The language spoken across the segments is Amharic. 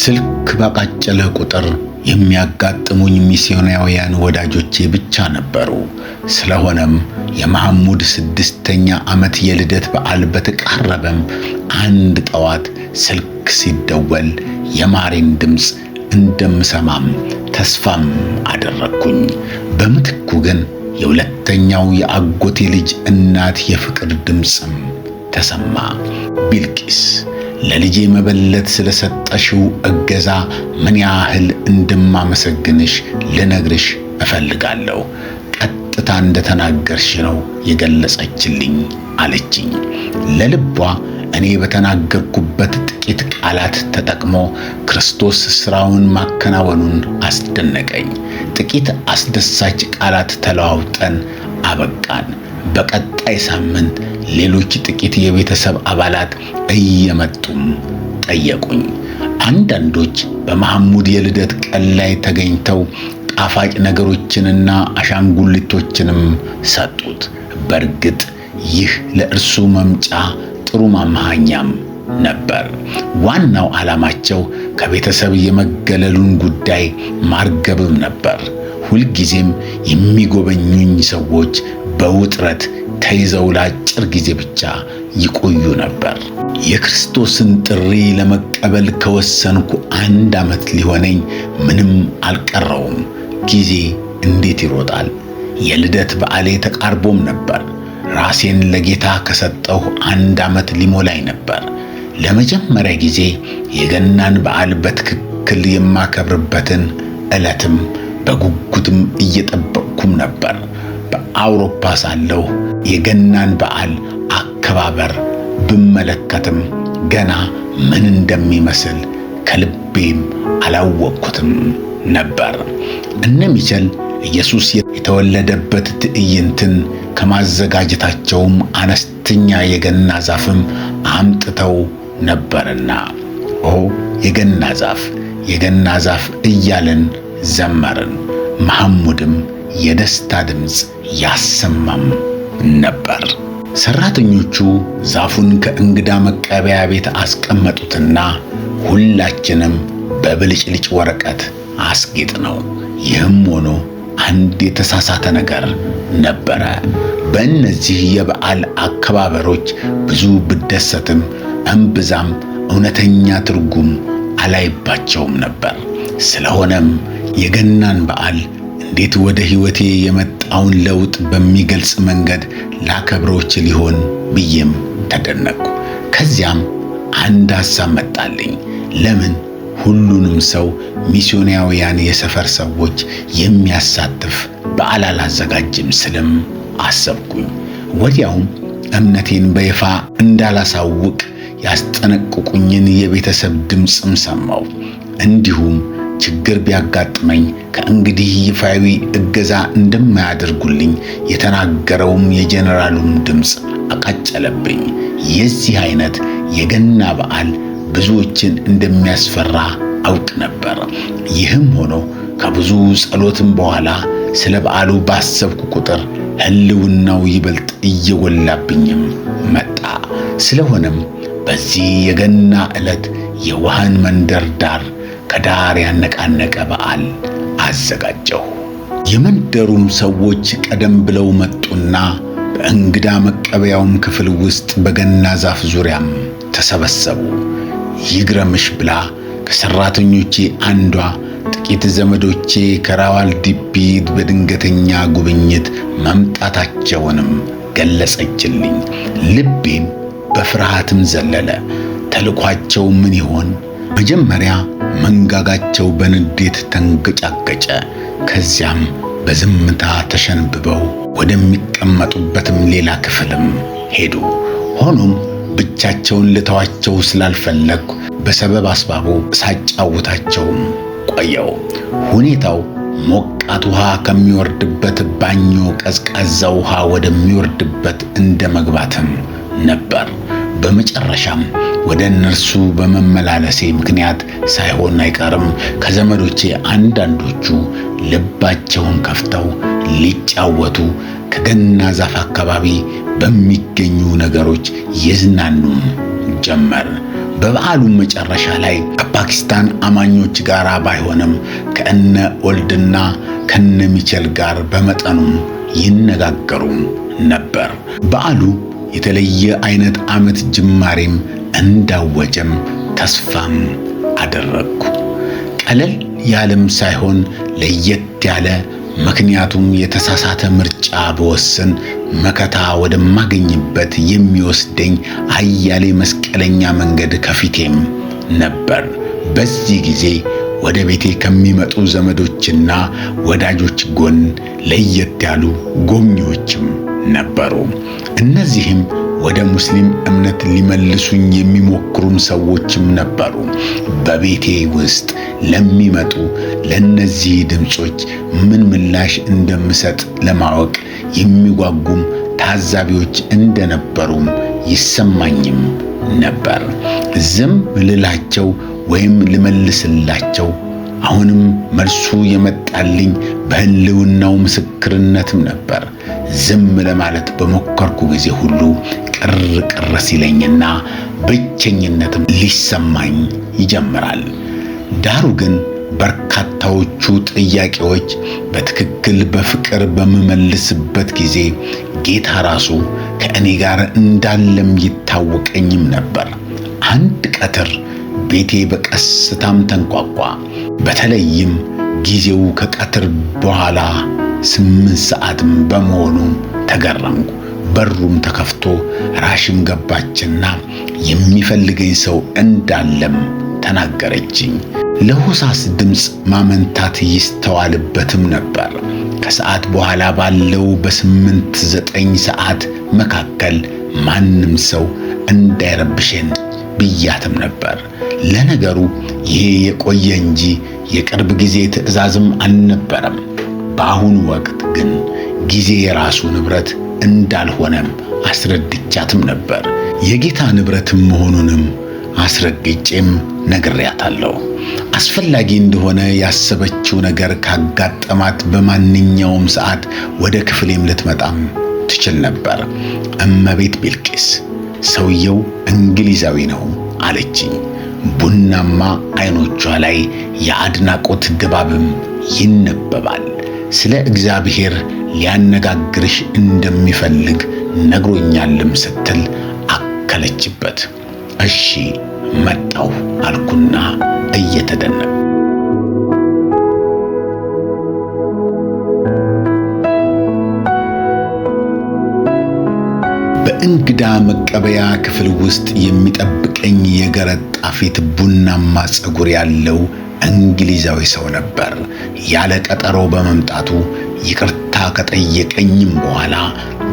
ስልክ ባቃጨለ ቁጥር የሚያጋጥሙኝ ሚስዮናውያን ወዳጆቼ ብቻ ነበሩ። ስለሆነም የመሐሙድ 6ኛ ዓመት የልደት በዓል በተቃረበም አንድ ጠዋት ስልክ ሲደወል የማሬን ድምፅ እንደምሰማም ተስፋም አደረግኩኝ። በምትኩ ግን የሁለተኛው የአጎቴ ልጅ እናት የፍቅር ድምፅም ተሰማ። ቢልቂስ፣ ለልጄ መበለት ስለሰጠሽው እገዛ ምን ያህል እንደማመሰግንሽ ልነግርሽ እፈልጋለሁ። ቀጥታ እንደተናገርሽ ነው የገለጸችልኝ አለችኝ። ለልቧ እኔ በተናገርኩበት ጥቂት ቃላት ተጠቅሞ ክርስቶስ ሥራውን ማከናወኑን አስደነቀኝ። ጥቂት አስደሳች ቃላት ተለዋውጠን አበቃን። በቀጣይ ሳምንት ሌሎች ጥቂት የቤተሰብ አባላት እየመጡም ጠየቁኝ። አንዳንዶች በመሐሙድ የልደት ቀን ላይ ተገኝተው ጣፋጭ ነገሮችንና አሻንጉሊቶችንም ሰጡት። በእርግጥ ይህ ለእርሱ መምጫ ጥሩ ማመሃኛም ነበር። ዋናው ዓላማቸው ከቤተሰብ የመገለሉን ጉዳይ ማርገብም ነበር። ሁልጊዜም የሚጎበኙኝ ሰዎች በውጥረት ተይዘው ለአጭር ጊዜ ብቻ ይቆዩ ነበር። የክርስቶስን ጥሪ ለመቀበል ከወሰንኩ 1 ዓመት ሊሆነኝ ምንም አልቀረውም። ጊዜ እንዴት ይሮጣል! የልደት በዓሌ ተቃርቦም ነበር። ራሴን ለጌታ ከሰጠሁ 1 ዓመት ሊሞላኝ ነበር። ለመጀመሪያ ጊዜ የገናን በዓል በትክክል የማከብርበትን ዕለትም በጉጉትም እየጠበቅኩም ነበር። በአውሮፓ ሳለሁ የገናን በዓል አከባበር ብመለከትም ገና ምን እንደሚመስል ከልቤም አላወቅኩትም ነበር። እነ ሚቸል ኢየሱስ የተወለደበት ትዕይንትን ከማዘጋጀታቸውም አነስተኛ የገና ዛፍም አምጥተው ነበርና ኦ የገና ዛፍ የገና ዛፍ እያልን ዘመርን። መሐሙድም የደስታ ድምፅ ያሰማም ነበር። ሰራተኞቹ ዛፉን ከእንግዳ መቀበያ ቤት አስቀመጡትና ሁላችንም በብልጭልጭ ወረቀት አስጌጥ ነው። ይህም ሆኖ አንድ የተሳሳተ ነገር ነበረ። በእነዚህ የበዓል አከባበሮች ብዙ ብደሰትም እምብዛም እውነተኛ ትርጉም አላይባቸውም ነበር። ስለሆነም የገናን በዓል እንዴት ወደ ሕይወቴ የመጣውን ለውጥ በሚገልጽ መንገድ ላከብረው እችል ይሆን ብዬም ተደነቅኩ። ከዚያም አንድ ሐሳብ መጣልኝ። ለምን ሁሉንም ሰው ሚስዮናውያን የሰፈር ሰዎች የሚያሳትፍ በዓል አላዘጋጅም ስልም አሰብኩኝ። ወዲያውም እምነቴን በይፋ እንዳላሳውቅ ያስጠነቅቁኝን የቤተሰብ ድምፅም ሰማሁ። እንዲሁም ችግር ቢያጋጥመኝ ከእንግዲህ ይፋዊ እገዛ እንደማያደርጉልኝ የተናገረውም የጀነራሉም ድምፅ አቃጨለብኝ። የዚህ አይነት የገና በዓል ብዙዎችን እንደሚያስፈራ አውቅ ነበር። ይህም ሆኖ ከብዙ ጸሎትም በኋላ ስለ በዓሉ ባሰብኩ ቁጥር ሕልውናው ይበልጥ እየጎላብኝም መጣ። ስለሆነም በዚህ የገና ዕለት የዋህን መንደር ዳር ከዳር ያነቃነቀ በዓል አዘጋጀሁ። የመንደሩም ሰዎች ቀደም ብለው መጡና በእንግዳ መቀበያውም ክፍል ውስጥ በገና ዛፍ ዙሪያም ተሰበሰቡ። ይግረምሽ ብላ ከሰራተኞቼ አንዷ ጥቂት ዘመዶቼ ከራዋልዲፒ በድንገተኛ ጉብኝት መምጣታቸውንም ገለጸችልኝ። ልቤም በፍርሃትም ዘለለ። ተልኳቸው ምን ይሆን? መጀመሪያ መንጋጋቸው በንዴት ተንገጫገጨ። ከዚያም በዝምታ ተሸንብበው ወደሚቀመጡበትም ሌላ ክፍልም ሄዱ። ሆኖም ብቻቸውን ልተዋቸው ስላልፈለግኩ በሰበብ አስባቡ ሳጫውታቸውም ቆየው። ሁኔታው ሞቃት ውሃ ከሚወርድበት ባኞ ቀዝቃዛ ውሃ ወደሚወርድበት እንደመግባትም ነበር። በመጨረሻም ወደ እነርሱ በመመላለሴ ምክንያት ሳይሆን አይቀርም ከዘመዶቼ አንዳንዶቹ ልባቸውን ከፍተው ሊጫወቱ ከገና ዛፍ አካባቢ በሚገኙ ነገሮች ይዝናኑም ጀመር። በበዓሉ መጨረሻ ላይ ከፓኪስታን አማኞች ጋር ባይሆንም ከእነ ኦልድና ከነ ሚቸል ጋር በመጠኑም ይነጋገሩም ነበር። በዓሉ የተለየ አይነት ዓመት ጅማሬም እንዳወጀም ተስፋም አደረግኩ። ቀለል ያለም ሳይሆን ለየት ያለ፣ ምክንያቱም የተሳሳተ ምርጫ በወስን መከታ ወደማገኝበት የሚወስደኝ አያሌ መስቀለኛ መንገድ ከፊቴም ነበር። በዚህ ጊዜ ወደ ቤቴ ከሚመጡ ዘመዶችና ወዳጆች ጎን ለየት ያሉ ጎብኚዎችም ነበሩ። እነዚህም ወደ ሙስሊም እምነት ሊመልሱኝ የሚሞክሩም ሰዎችም ነበሩ። በቤቴ ውስጥ ለሚመጡ ለነዚህ ድምጾች ምን ምላሽ እንደምሰጥ ለማወቅ የሚጓጉም ታዛቢዎች እንደነበሩም ይሰማኝም ነበር። ዝም ልላቸው ወይም ልመልስላቸው፣ አሁንም መልሱ የመጣልኝ በሕልውናው ምስክርነትም ነበር። ዝም ለማለት በሞከርኩ ጊዜ ሁሉ ቅር ቅር ሲለኝና ብቸኝነትም ሊሰማኝ ይጀምራል። ዳሩ ግን በርካታዎቹ ጥያቄዎች በትክክል በፍቅር በምመልስበት ጊዜ ጌታ ራሱ ከእኔ ጋር እንዳለም ይታወቀኝም ነበር። አንድ ቀትር ቤቴ በቀስታም ተንኳኳ። በተለይም ጊዜው ከቀትር በኋላ 8 ሰዓትም በመሆኑ ተገረምኩ። በሩም ተከፍቶ ራሽም ገባችና የሚፈልገኝ ሰው እንዳለም ተናገረችኝ። ለሆሳስ ድምፅ ማመንታት ይስተዋልበትም ነበር። ከሰዓት በኋላ ባለው በ8-9 ሰዓት መካከል ማንም ሰው እንዳይረብሸን ብያትም ነበር። ለነገሩ ይሄ የቆየ እንጂ የቅርብ ጊዜ ትዕዛዝም አልነበረም። በአሁኑ ወቅት ግን ጊዜ የራሱ ንብረት እንዳልሆነም አስረድቻትም ነበር። የጌታ ንብረትም መሆኑንም አስረግጬም ነግሬያታለሁ። አስፈላጊ እንደሆነ ያሰበችው ነገር ካጋጠማት በማንኛውም ሰዓት ወደ ክፍሌም ልትመጣም ትችል ነበር። እመቤት ቢልቂስ፣ ሰውየው እንግሊዛዊ ነው አለችኝ። ቡናማ አይኖቿ ላይ የአድናቆት ድባብም ይነበባል። ስለ እግዚአብሔር ሊያነጋግርሽ እንደሚፈልግ ነግሮኛልም ስትል አከለችበት። እሺ መጣሁ አልኩና እየተደነቅኩ። በእንግዳ መቀበያ ክፍል ውስጥ የሚጠብቀኝ የገረጣ ፊት፣ ቡናማ ፀጉር ያለው እንግሊዛዊ ሰው ነበር። ያለ ቀጠሮ በመምጣቱ ይቅርታ ከጠየቀኝም በኋላ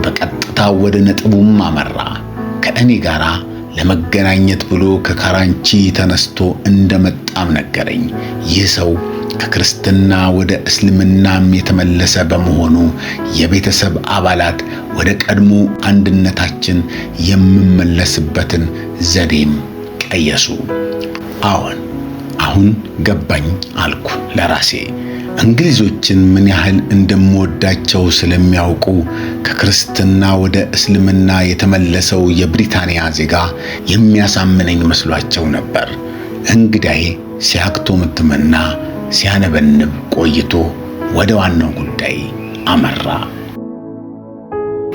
በቀጥታ ወደ ነጥቡም አመራ። ከእኔ ጋር ለመገናኘት ብሎ ከካራንቺ ተነስቶ እንደመጣም ነገረኝ። ይህ ሰው ከክርስትና ወደ እስልምናም የተመለሰ በመሆኑ የቤተሰብ አባላት ወደ ቀድሞ አንድነታችን የምመለስበትን ዘዴም ቀየሱ። አዎን፣ አሁን ገባኝ አልኩ ለራሴ። እንግሊዞችን ምን ያህል እንደምወዳቸው ስለሚያውቁ ከክርስትና ወደ እስልምና የተመለሰው የብሪታንያ ዜጋ የሚያሳምነኝ መስሏቸው ነበር። እንግዳዬ ሲያክቶምትምና ሲያነበንብ ቆይቶ ወደ ዋናው ጉዳይ አመራ።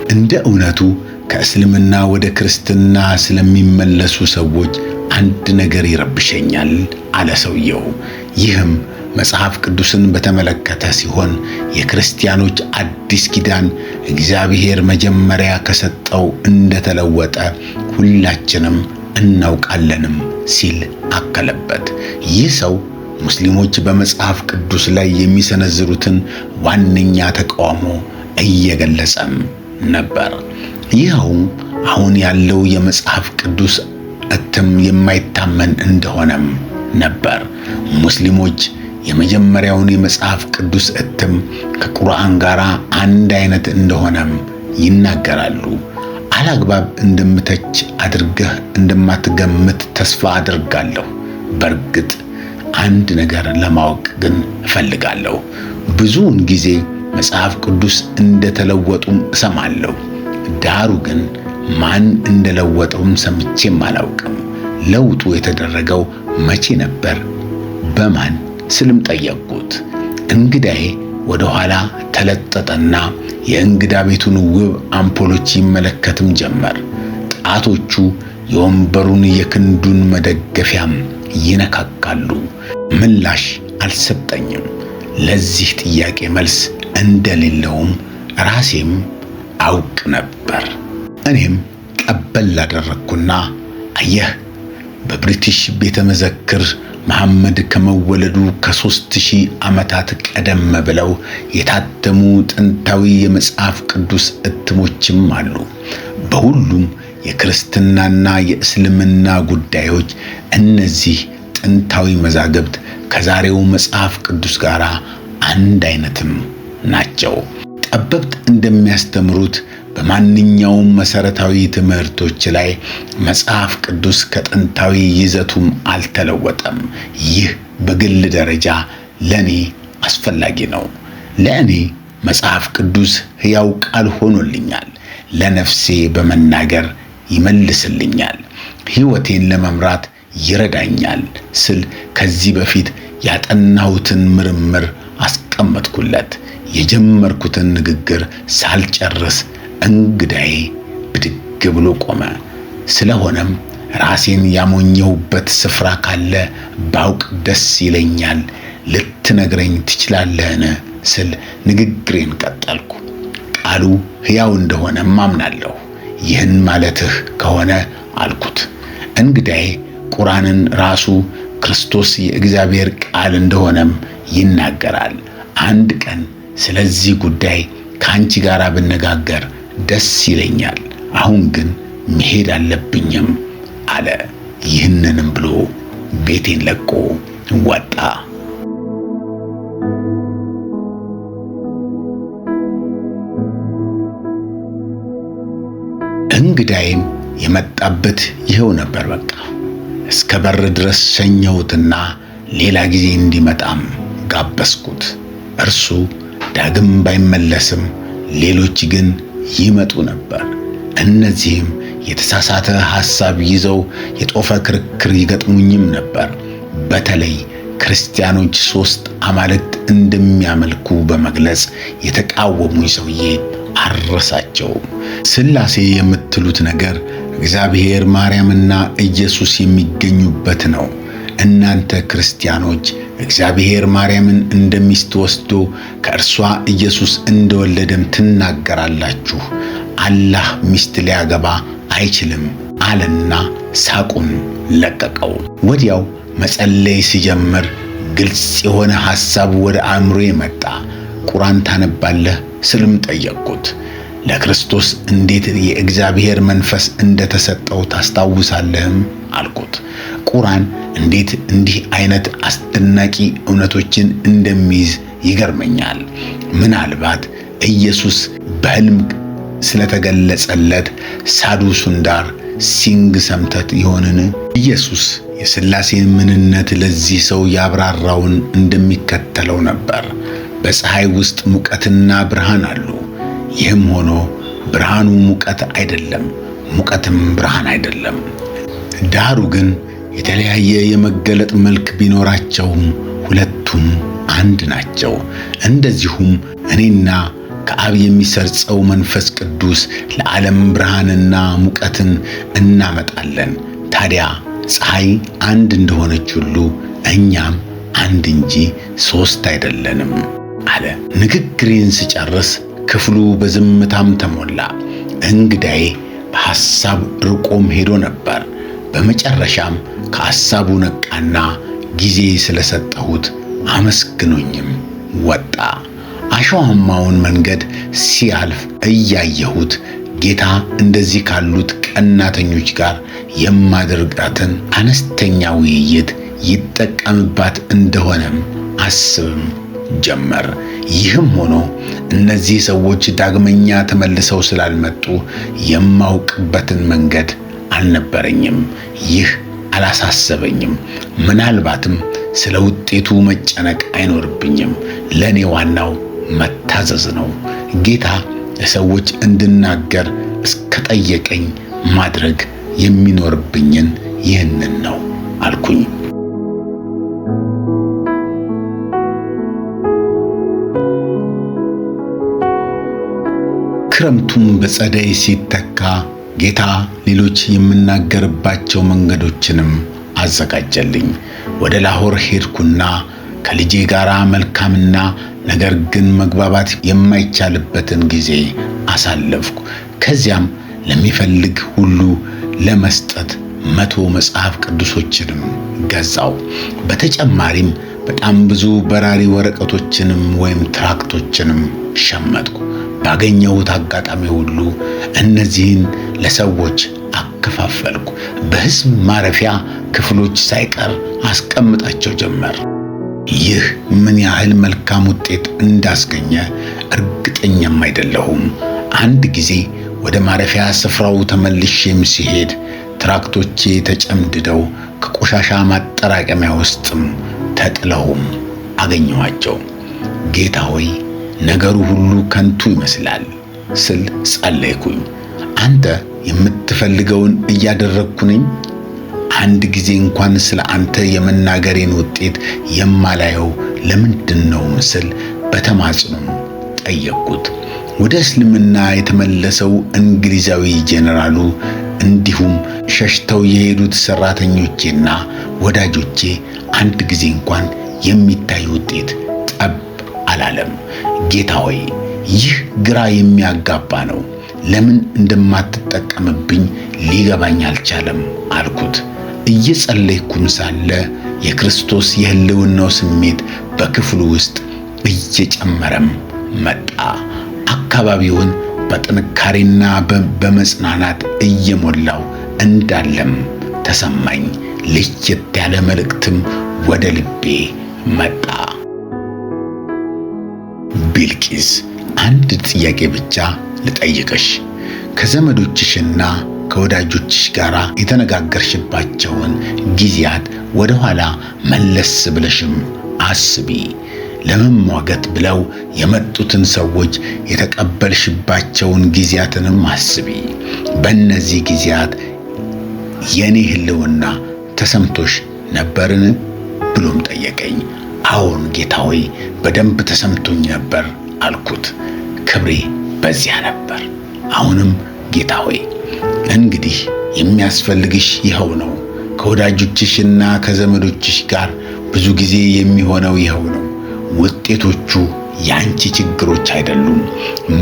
እንደ እውነቱ ከእስልምና ወደ ክርስትና ስለሚመለሱ ሰዎች አንድ ነገር ይረብሸኛል አለ ሰውየው። ይህም መጽሐፍ ቅዱስን በተመለከተ ሲሆን የክርስቲያኖች አዲስ ኪዳን እግዚአብሔር መጀመሪያ ከሰጠው እንደተለወጠ ሁላችንም እናውቃለንም ሲል አከለበት። ይህ ሰው ሙስሊሞች በመጽሐፍ ቅዱስ ላይ የሚሰነዝሩትን ዋነኛ ተቃውሞ እየገለጸም ነበር። ይኸውም አሁን ያለው የመጽሐፍ ቅዱስ እትም የማይታመን እንደሆነም ነበር። ሙስሊሞች የመጀመሪያውን የመጽሐፍ ቅዱስ እትም ከቁርአን ጋር አንድ አይነት እንደሆነም ይናገራሉ። አላግባብ እንደምተች አድርገህ እንደማትገምት ተስፋ አድርጋለሁ። በእርግጥ አንድ ነገር ለማወቅ ግን እፈልጋለሁ። ብዙውን ጊዜ መጽሐፍ ቅዱስ እንደተለወጡም እሰማለሁ። ዳሩ ግን ማን እንደለወጠውም ሰምቼም አላውቅም። ለውጡ የተደረገው መቼ ነበር? በማን ስልም ጠየቅኩት። እንግዳዬ ወደ ኋላ ተለጠጠና የእንግዳ ቤቱን ውብ አምፖሎች ይመለከትም ጀመር። ጣቶቹ የወንበሩን የክንዱን መደገፊያም ይነካካሉ። ምላሽ አልሰጠኝም። ለዚህ ጥያቄ መልስ እንደሌለውም ራሴም አውቅ ነበር። እኔም ቀበል አደረግኩና አየህ፣ በብሪቲሽ ቤተ መዘክር መሐመድ ከመወለዱ ከ3000 ዓመታት ቀደም ብለው የታተሙ ጥንታዊ የመጽሐፍ ቅዱስ እትሞችም አሉ። በሁሉም የክርስትናና የእስልምና ጉዳዮች እነዚህ ጥንታዊ መዛግብት ከዛሬው መጽሐፍ ቅዱስ ጋር አንድ አይነትም ናቸው። ጠበብት እንደሚያስተምሩት በማንኛውም መሰረታዊ ትምህርቶች ላይ መጽሐፍ ቅዱስ ከጥንታዊ ይዘቱም አልተለወጠም። ይህ በግል ደረጃ ለኔ አስፈላጊ ነው። ለእኔ መጽሐፍ ቅዱስ ሕያው ቃል ሆኖልኛል። ለነፍሴ በመናገር ይመልስልኛል፣ ሕይወቴን ለመምራት ይረዳኛል ስል ከዚህ በፊት ያጠናሁትን ምርምር አስቀመጥኩለት። የጀመርኩትን ንግግር ሳልጨርስ እንግዳዬ ብድግ ብሎ ቆመ። ስለሆነም ራሴን ያሞኘሁበት ስፍራ ካለ ባውቅ ደስ ይለኛል፣ ልትነግረኝ ትችላለህን? ስል ንግግሬን ቀጠልኩ። ቃሉ ሕያው እንደሆነ ማምናለሁ። ይህን ማለትህ ከሆነ አልኩት። እንግዳዬ ቁርአንን ራሱ ክርስቶስ የእግዚአብሔር ቃል እንደሆነም ይናገራል። አንድ ቀን ስለዚህ ጉዳይ ከአንቺ ጋር ብነጋገር ደስ ይለኛል። አሁን ግን መሄድ አለብኝም አለ። ይህንንም ብሎ ቤቴን ለቆ ወጣ። እንግዳዬም የመጣበት ይኸው ነበር። በቃ እስከ በር ድረስ ሸኘሁትና ሌላ ጊዜ እንዲመጣም ጋበዝኩት። እርሱ ዳግም ባይመለስም ሌሎች ግን ይመጡ ነበር። እነዚህም የተሳሳተ ሐሳብ ይዘው የጦፈ ክርክር ይገጥሙኝም ነበር። በተለይ ክርስቲያኖች ሦስት አማልክት እንደሚያመልኩ በመግለጽ የተቃወሙኝ ሰውዬ አልረሳቸውም። ሥላሴ የምትሉት ነገር እግዚአብሔር፣ ማርያምና ኢየሱስ የሚገኙበት ነው። እናንተ ክርስቲያኖች እግዚአብሔር ማርያምን እንደ ሚስት ወስዶ ከእርሷ ኢየሱስ እንደወለደም ትናገራላችሁ። አላህ ሚስት ሊያገባ አይችልም አለና ሳቁን ለቀቀው። ወዲያው መጸለይ ሲጀምር ግልጽ የሆነ ሐሳብ ወደ አእምሮዬ መጣ። ቁርአን ታነባለህ ስልም ጠየቅኩት። ለክርስቶስ እንዴት የእግዚአብሔር መንፈስ እንደተሰጠው ታስታውሳለህም አልኩት። ቁርአን እንዴት እንዲህ አይነት አስደናቂ እውነቶችን እንደሚይዝ ይገርመኛል። ምናልባት ኢየሱስ በሕልም ስለተገለጸለት ሳዱ ሱንዳር ሲንግ ሰምተት ይሆንን? ኢየሱስ የሥላሴን ምንነት ለዚህ ሰው ያብራራውን እንደሚከተለው ነበር። በፀሐይ ውስጥ ሙቀትና ብርሃን አሉ። ይህም ሆኖ ብርሃኑ ሙቀት አይደለም፣ ሙቀትም ብርሃን አይደለም። ዳሩ ግን የተለያየ የመገለጥ መልክ ቢኖራቸውም ሁለቱም አንድ ናቸው። እንደዚሁም እኔና ከአብ የሚሰርጸው መንፈስ ቅዱስ ለዓለም ብርሃንና ሙቀትን እናመጣለን። ታዲያ ፀሐይ አንድ እንደሆነች ሁሉ እኛም አንድ እንጂ ሦስት አይደለንም አለ። ንግግሬን ስጨርስ ክፍሉ በዝምታም ተሞላ። እንግዳዬ በሐሳብ ርቆም ሄዶ ነበር። በመጨረሻም ከሐሳቡ ነቃና ጊዜ ስለሰጠሁት አመስግኖኝም ወጣ። አሸዋማውን መንገድ ሲያልፍ እያየሁት ጌታ እንደዚህ ካሉት ቀናተኞች ጋር የማደርጋትን አነስተኛ ውይይት ይጠቀምባት እንደሆነም አስብም ጀመር። ይህም ሆኖ እነዚህ ሰዎች ዳግመኛ ተመልሰው ስላልመጡ የማውቅበትን መንገድ አልነበረኝም። ይህ አላሳሰበኝም። ምናልባትም ስለ ውጤቱ መጨነቅ አይኖርብኝም። ለእኔ ዋናው መታዘዝ ነው። ጌታ ለሰዎች እንድናገር እስከጠየቀኝ ማድረግ የሚኖርብኝን ይህንን ነው አልኩኝ። ክረምቱም በጸደይ ሲተካ ጌታ ሌሎች የምናገርባቸው መንገዶችንም አዘጋጀልኝ። ወደ ላሆር ሄድኩና ከልጄ ጋር መልካምና ነገር ግን መግባባት የማይቻልበትን ጊዜ አሳለፍኩ። ከዚያም ለሚፈልግ ሁሉ ለመስጠት 100 መጽሐፍ ቅዱሶችንም ገዛው። በተጨማሪም በጣም ብዙ በራሪ ወረቀቶችንም ወይም ትራክቶችንም ሸመጥኩ። ባገኘሁት አጋጣሚ ሁሉ እነዚህን ለሰዎች አከፋፈልኩ። በሕዝብ ማረፊያ ክፍሎች ሳይቀር አስቀምጣቸው ጀመር። ይህ ምን ያህል መልካም ውጤት እንዳስገኘ እርግጠኛም አይደለሁም። አንድ ጊዜ ወደ ማረፊያ ስፍራው ተመልሼም ሲሄድ ትራክቶቼ ተጨምድደው ከቆሻሻ ማጠራቀሚያ ውስጥም ተጥለውም አገኘኋቸው። ጌታ ሆይ፣ ነገሩ ሁሉ ከንቱ ይመስላል ስል ጸለይኩኝ። አንተ የምትፈልገውን እያደረግኩ ነኝ። አንድ ጊዜ እንኳን ስለ አንተ የመናገሬን ውጤት የማላየው ለምንድን ነው ስል በተማጽኖም ጠየቅኩት። ወደ እስልምና የተመለሰው እንግሊዛዊ ጄኔራሉ እንዲሁም ሸሽተው የሄዱት ሰራተኞቼና ወዳጆቼ አንድ ጊዜ እንኳን የሚታይ ውጤት ጠብ አላለም። ጌታ ሆይ፣ ይህ ግራ የሚያጋባ ነው። ለምን እንደማትጠቀምብኝ ሊገባኝ አልቻለም አልኩት። እየጸለይኩም ሳለ የክርስቶስ የሕልውናው ስሜት በክፍሉ ውስጥ እየጨመረም መጣ። አካባቢውን በጥንካሬና በመጽናናት እየሞላው እንዳለም ተሰማኝ። ለየት ያለ መልእክትም ወደ ልቤ መጣ። ቢልቂስ፣ አንድ ጥያቄ ብቻ ልጠይቅሽ። ከዘመዶችሽና ከወዳጆችሽ ጋር የተነጋገርሽባቸውን ጊዜያት ወደ ኋላ መለስ ብለሽም አስቢ። ለመሟገት ብለው የመጡትን ሰዎች የተቀበልሽባቸውን ጊዜያትንም አስቢ። በእነዚህ ጊዜያት የኔ ሕልውና ተሰምቶሽ ነበርን? ብሎም ጠየቀኝ። አዎን ጌታ ሆይ፣ በደንብ ተሰምቶኝ ነበር አልኩት። ክብሬ በዚያ ነበር። አሁንም ጌታ ሆይ፣ እንግዲህ የሚያስፈልግሽ ይኸው ነው። ከወዳጆችሽና ከዘመዶችሽ ጋር ብዙ ጊዜ የሚሆነው ይኸው ነው። ውጤቶቹ ያንቺ ችግሮች አይደሉም።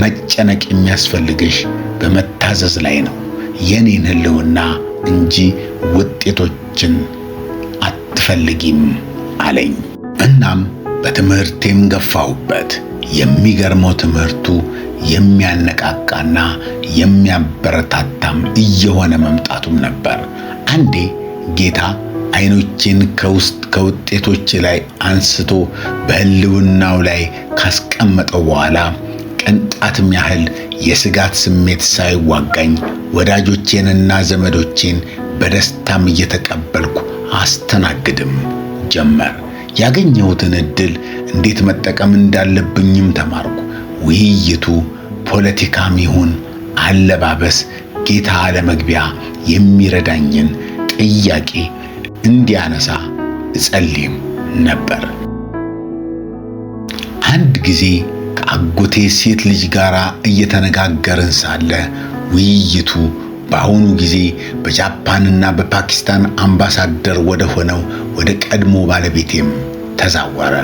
መጨነቅ የሚያስፈልግሽ በመታዘዝ ላይ ነው፣ የኔን ሕልውና እንጂ ውጤቶችን አትፈልጊም አለኝ። እናም በትምህርቴም ገፋሁበት። የሚገርመው ትምህርቱ የሚያነቃቃና የሚያበረታታም እየሆነ መምጣቱም ነበር። አንዴ ጌታ አይኖቼን ከውስጥ ከውጤቶች ላይ አንስቶ በሕልውናው ላይ ካስቀመጠው በኋላ ቅንጣትም ያህል የስጋት ስሜት ሳይዋጋኝ ወዳጆቼንና ዘመዶቼን በደስታም እየተቀበልኩ አስተናግድም ጀመር። ያገኘሁትን ዕድል እንዴት መጠቀም እንዳለብኝም ተማርኩ። ውይይቱ ፖለቲካም ይሁን አለባበስ ጌታ ለመግቢያ የሚረዳኝን ጥያቄ እንዲያነሳ እጸልይም ነበር። አንድ ጊዜ ከአጎቴ ሴት ልጅ ጋር እየተነጋገርን ሳለ ውይይቱ በአሁኑ ጊዜ በጃፓንና በፓኪስታን አምባሳደር ወደ ሆነው ወደ ቀድሞ ባለቤቴም ተዛወረ።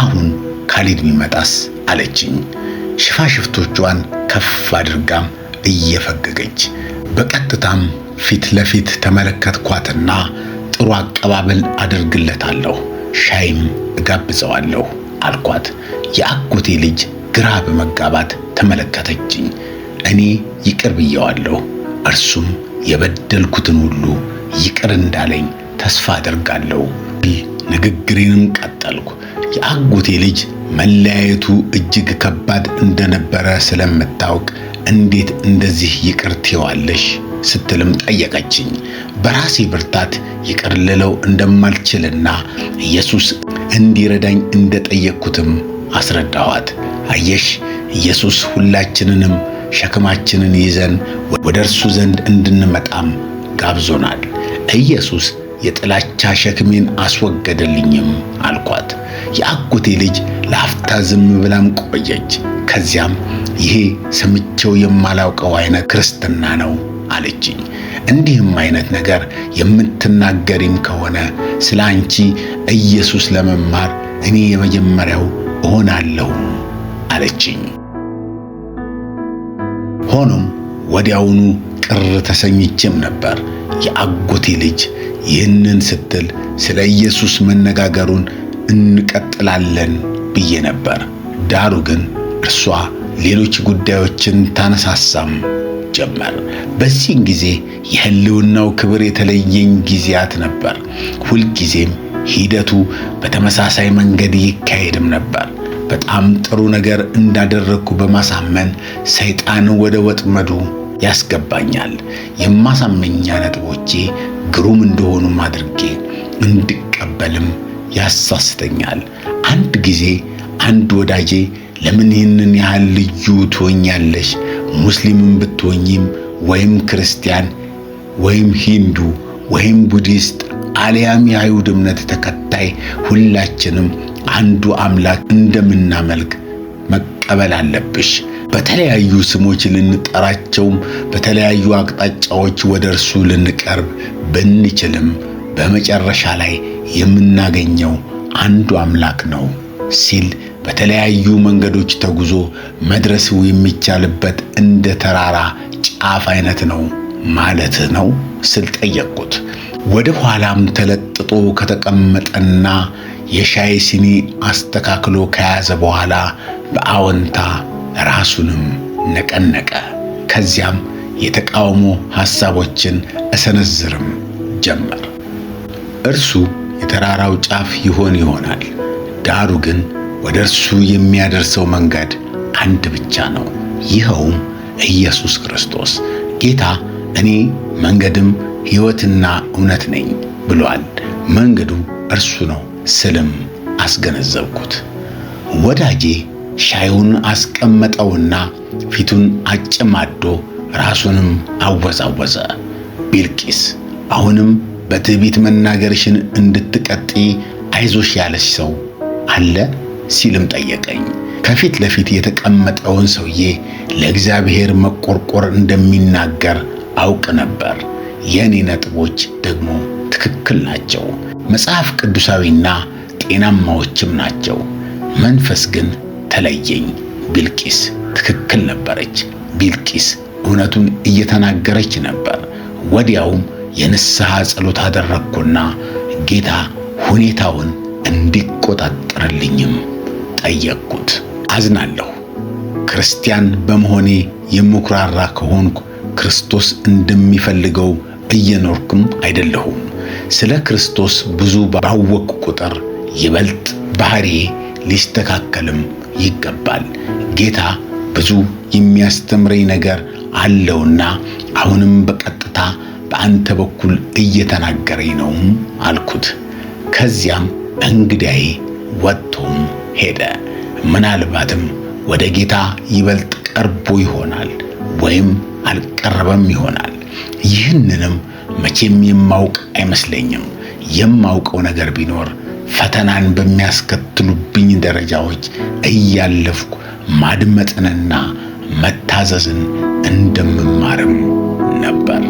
አሁን ካሊድ ቢመጣስ አለችኝ። ሽፋሽፍቶቿን ከፍ አድርጋም እየፈገገች በቀጥታም ፊት ለፊት ተመለከትኳትና ጥሩ አቀባበል አደርግለታለሁ፣ ሻይም እጋብዘዋለሁ አልኳት። የአጎቴ ልጅ ግራ በመጋባት ተመለከተችኝ። እኔ ይቅር ብየዋለሁ፣ እርሱም የበደልኩትን ሁሉ ይቅር እንዳለኝ ተስፋ አደርጋለሁ። ንግግሬንም ቀጠልኩ። የአጎቴ ልጅ መለያየቱ እጅግ ከባድ እንደነበረ ስለምታውቅ እንዴት እንደዚህ ይቅር ትይዋለሽ ስትልም ጠየቀችኝ። በራሴ ብርታት ይቅር ልለው እንደማልችልና ኢየሱስ እንዲረዳኝ እንደጠየቅኩትም አስረዳኋት። አየሽ፣ ኢየሱስ ሁላችንንም ሸክማችንን ይዘን ወደ እርሱ ዘንድ እንድንመጣም ጋብዞናል። ኢየሱስ የጥላቻ ሸክሜን አስወገደልኝም አልኳት። የአጎቴ ልጅ ለአፍታ ዝም ብላም ቆየች። ከዚያም ይሄ ሰምቼው የማላውቀው አይነት ክርስትና ነው አለችኝ። እንዲህም አይነት ነገር የምትናገሪም ከሆነ ስለ አንቺ ኢየሱስ ለመማር እኔ የመጀመሪያው እሆናለሁ አለችኝ። ሆኖም ወዲያውኑ ቅር ተሰኝቼም ነበር። የአጎቴ ልጅ ይህንን ስትል ስለ ኢየሱስ መነጋገሩን እንቀጥላለን ብዬ ነበር። ዳሩ ግን እርሷ ሌሎች ጉዳዮችን ታነሳሳም ጀመር። በዚህን ጊዜ የሕልውናው ክብር የተለየኝ ጊዜያት ነበር። ሁልጊዜም ሂደቱ በተመሳሳይ መንገድ ይካሄድም ነበር። በጣም ጥሩ ነገር እንዳደረግኩ በማሳመን ሰይጣን ወደ ወጥመዱ ያስገባኛል። የማሳመኛ ነጥቦቼ ግሩም እንደሆኑም አድርጌ እንድቀበልም ያሳስተኛል። አንድ ጊዜ አንድ ወዳጄ ለምን ይህንን ያህል ልዩ ትሆኛለሽ? ሙስሊምም ብትሆኚም ወይም ክርስቲያን ወይም ሂንዱ ወይም ቡዲስት አሊያም የአይሁድ እምነት ተከታይ ሁላችንም አንዱ አምላክ እንደምናመልክ መቀበል አለብሽ። በተለያዩ ስሞች ልንጠራቸውም በተለያዩ አቅጣጫዎች ወደ እርሱ ልንቀርብ ብንችልም በመጨረሻ ላይ የምናገኘው አንዱ አምላክ ነው ሲል በተለያዩ መንገዶች ተጉዞ መድረስ የሚቻልበት እንደ ተራራ ጫፍ አይነት ነው ማለት ነው ስል ጠየቅኩት። ወደ ኋላም ተለጥጦ ከተቀመጠና የሻይ ሲኒ አስተካክሎ ከያዘ በኋላ በአዎንታ ራሱንም ነቀነቀ። ከዚያም የተቃውሞ ሐሳቦችን እሰነዝርም ጀመር። እርሱ የተራራው ጫፍ ይሆን ይሆናል፣ ዳሩ ግን ወደ እርሱ የሚያደርሰው መንገድ አንድ ብቻ ነው፣ ይኸውም ኢየሱስ ክርስቶስ። ጌታ እኔ መንገድም ሕይወትና እውነት ነኝ ብሏል። መንገዱ እርሱ ነው ስልም አስገነዘብኩት። ወዳጄ ሻዩን አስቀመጠውና ፊቱን አጨማዶ ራሱንም አወዛወዘ። ቢልቂስ አሁንም በትዕቢት መናገርሽን እንድትቀጥይ አይዞሽ ያለሽ ሰው አለ ሲልም ጠየቀኝ። ከፊት ለፊት የተቀመጠውን ሰውዬ ለእግዚአብሔር መቆርቆር እንደሚናገር አውቅ ነበር። የእኔ ነጥቦች ደግሞ ትክክል ናቸው፣ መጽሐፍ ቅዱሳዊና ጤናማዎችም ናቸው። መንፈስ ግን ተለየኝ። ቢልቂስ ትክክል ነበረች። ቢልቂስ እውነቱን እየተናገረች ነበር። ወዲያውም የንስሐ ጸሎት አደረግኩና ጌታ ሁኔታውን እንዲቆጣጠርልኝም ጠየቅኩት። አዝናለሁ። ክርስቲያን በመሆኔ የምኩራራ ከሆንኩ ክርስቶስ እንደሚፈልገው እየኖርኩም አይደለሁም። ስለ ክርስቶስ ብዙ ባወቅኩ ቁጥር ይበልጥ ባህሪዬ ሊስተካከልም ይገባል። ጌታ ብዙ የሚያስተምረኝ ነገር አለውና አሁንም በቀጥታ በአንተ በኩል እየተናገረኝ ነው አልኩት። ከዚያም እንግዳዬ ወጥቶም ሄደ። ምናልባትም ወደ ጌታ ይበልጥ ቀርቦ ይሆናል ወይም አልቀረበም ይሆናል። ይህንንም መቼም የማውቅ አይመስለኝም። የማውቀው ነገር ቢኖር ፈተናን በሚያስከትሉብኝ ደረጃዎች እያለፍኩ ማድመጥንና መታዘዝን እንደምማርም ነበር።